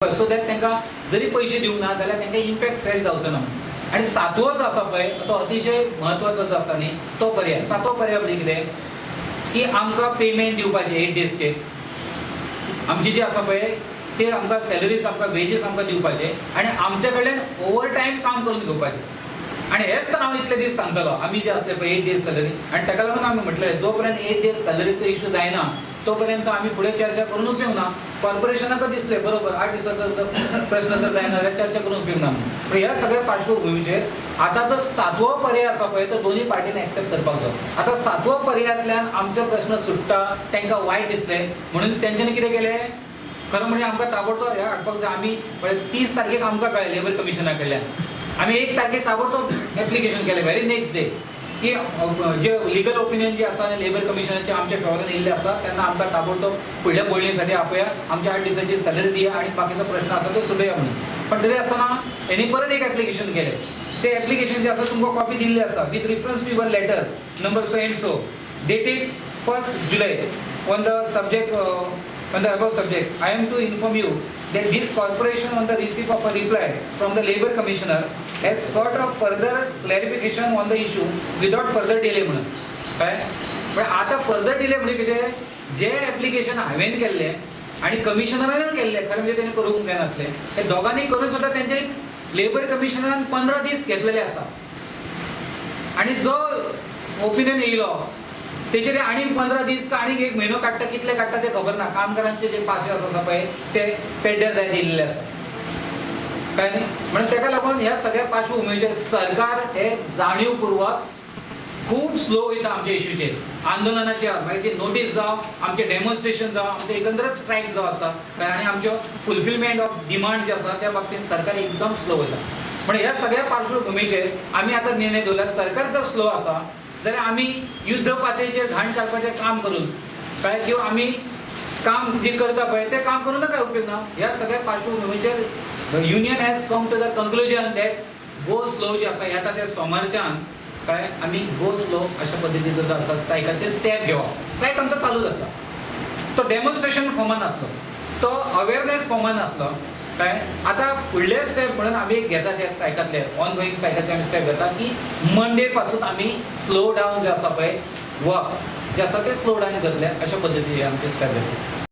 So that तांकां जरी पयशे दिवंक ना जाल्यार तांकां इम्पॅक्ट फेल जावचो ना म्हणून. आनी सातवो जो आसा पळय, तो अतिशय म्हत्वाचो जो आसा न्ही तो पर्याय. सातवो पर्याय म्हणजे कितें की आमकां पेमेंट दिवपाचें 8 डेजचे आमची जी आसा पळय ते आमकां सॅलरीज, आमकां वेजीस आमकां दिवपाचे आनी आमचे कडल्यान ओवर टायम काम करून घेवपाचें. आनी हेच तर हांव इतले दीस सांगतालो, आमी जे आसले पळय 8 डेज सॅलरी, आनी ताका लागून आमी म्हटलें जो पर्यंत 8 डेज सॅलरीचो इशू जायना तो पर्यंत आमी फुडें चर्चा करून उपयोग ना. कॉर्पोरेशनाकच दिसलें बरोबर 8 दिसाचो प्रश्न जर जायना जाल्यार चर्चा करून उपयोग ना. पूण ह्या सगळ्या पार्श्वभुमीचेर आतां जो सातवो पर्याय आसा पळय तो दोनूय पार्टीन एक्सेप्ट करपाक जाय. आतां सातवो पर्यायांतल्यान आमचो प्रश्न सुट्टा तांकां वायट दिसलें म्हणून तेंच्यांनी कितें केलें, खरें म्हणजे आमकां ताबडतोब हें हाडपाक जाय. आमी 30 तारखेक आमकां कळ्ळें लेबर कमिशना कडल्यान, आमी 1 तारखेक ताबडतोब एप्लिकेशन केलें व्हेरी नेक्स्ट डे की जे लिगल ओपिनियन जे आसा आनी लेबर कमिशनाचे आमच्या फेवरान येयल्ले आसा तेन्ना आमकां ताबडतोब फुडल्या बोलणीसाठी आपया, आमच्या 8 दिसांची सॅलरी दिया आनी बाकीचो प्रश्न आसा तो सोडोवया म्हणून. पण तरी आसतना हेणी परत एक एप्लिकेशन केलें. ते एप्लिकेशन जे आसा तुमकां कॉपी दिल्ली आसा with reference to your letter number so and so dated 1 July on the subject on the above subject, I am to inform you that this corporation on the receipt of a reply from the Labour Commissioner has sought a further clarification on the issue without further delay म्हणून. काय? पण आता further delay म्हणजे कशें, जे application हांवें केल्लें आनी कमिशनरान केल्लें, खरें म्हणजे तेणें करूंक जायनासलें, ते दोगांनी करून सुद्दां तेंच्यांनी लेबर कमिशनरान 15 दीस घेतलेले आसा आनी जो ओपिनियन येयलो तेचेर आनीक 15 दीस का आनीक 1 म्हयनो काडटा, कितले काडटा ते खबर ना. कामगारांचे जे पाशे आसा पळय ते पेड्ड्यार जायत येयल्ले आसा, काय न्ही. म्हणून ताका लागून ह्या सगळ्या पार्श्वभुमीचेर सरकार हे जाणीवपूर्वक खूब स्लो वयता आमच्या इश्यूचेर, आंदोलनाचेर, मागीर ती नोटीस जावं, आमचें डेमॉन्स्ट्रेशन जावं, आमचें एकंदरच स्ट्रायक जो आसा काय आनी आमच्यो फुलफिलमेंट ऑफ डिमांड जे आसा त्या बाबतींत सरकार एकदम स्लो वयता. पण ह्या सगळ्या पार्श्वभुमीचेर आमी आतां निर्णय दवरला, सरकार जर स्लो आसा जाल्यार आमी युद्ध पातळीचेर घाण काडपाचें काम करून काय किंवा आमी काम जे करता पळय तें काम करून काय उपयोग ना. ह्या सगळ्या पार्श्वभुमीचेर union has come to the conclusion that go slow जे आसा आतां ते सोमारच्यान काय आमी गो स्लो अशा पद्दतीचो जो आसा स्ट्रायकाचेर स्टेप घेवप. स्ट्रायक आमचो चालूच आसा, तो डेमॉन्स्ट्रेशन फॉर्मान आसलो, तो अवेरनेस फॉर्मान आसलो काय. आतां फुडले स्टेप म्हणून आमी एक घेता त्या स्ट्रायकांतले ऑन गोईंग स्ट्रायकाचे आमी स्टेप घेता की मंडे पासून आमी स्लो डावन जे आसा पळय वर्क जे आसा ते स्लो डावन करतले अशा पद्दतीचे आमचे स्टेप घेतले.